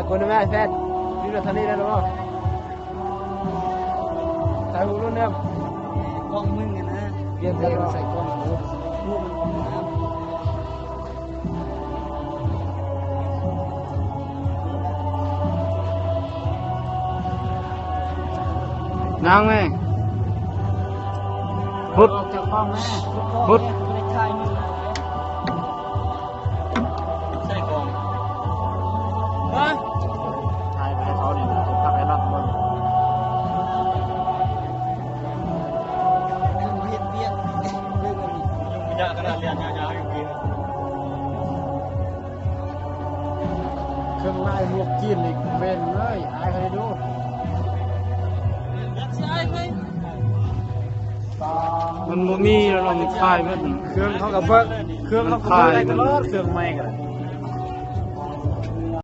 ການນະແມ່ແຟດ ຢູ່ທາງນີ້ໄດ້ແລ້ວບໍ່? ຖ່າຍຮູບໂລດເນາະ ກ້ອງມຶງຫັ້ນນະ ປ່ຽນໃສ່ກ້ອງກູ ຮູບມັນອອກມາງາມ. ນາງແມ່ ພຸດ ອອກຈາກກ້ອງແມ່ ພຸດ ພຸດ ບໍ່ໄດ້ຖ່າຍຮູບ ໃສ່ກ້ອງ ຮະ ຖ່າຍໄປໃຫ້ເຂົານີ້ນະ ຊິພາໄປຮັບເບິ່ງ ຄືບໍ່ເຮັດວຽກ ເລີກກັນນີ້ ຫຍຸ້ງຍາກຂະໜາດ ຢ້ານຍາວໆຢູ່ປີນ ເຄື່ອງລາຍໝວກຈີນນີ້ແມ່ນເລີຍ ອາຍໃຜດູ ມັນບໍ່ມີແລ້ວເນາະ ມັນຂາຍໝົດ ເຄື່ອງເຂົາກໍເບິ່ງ ເຄື່ອງເຂົາກໍເບິ່ງໄດ້ຕະຫຼອດ ເຄື່ອງໃໝ່ກໍໄດ້.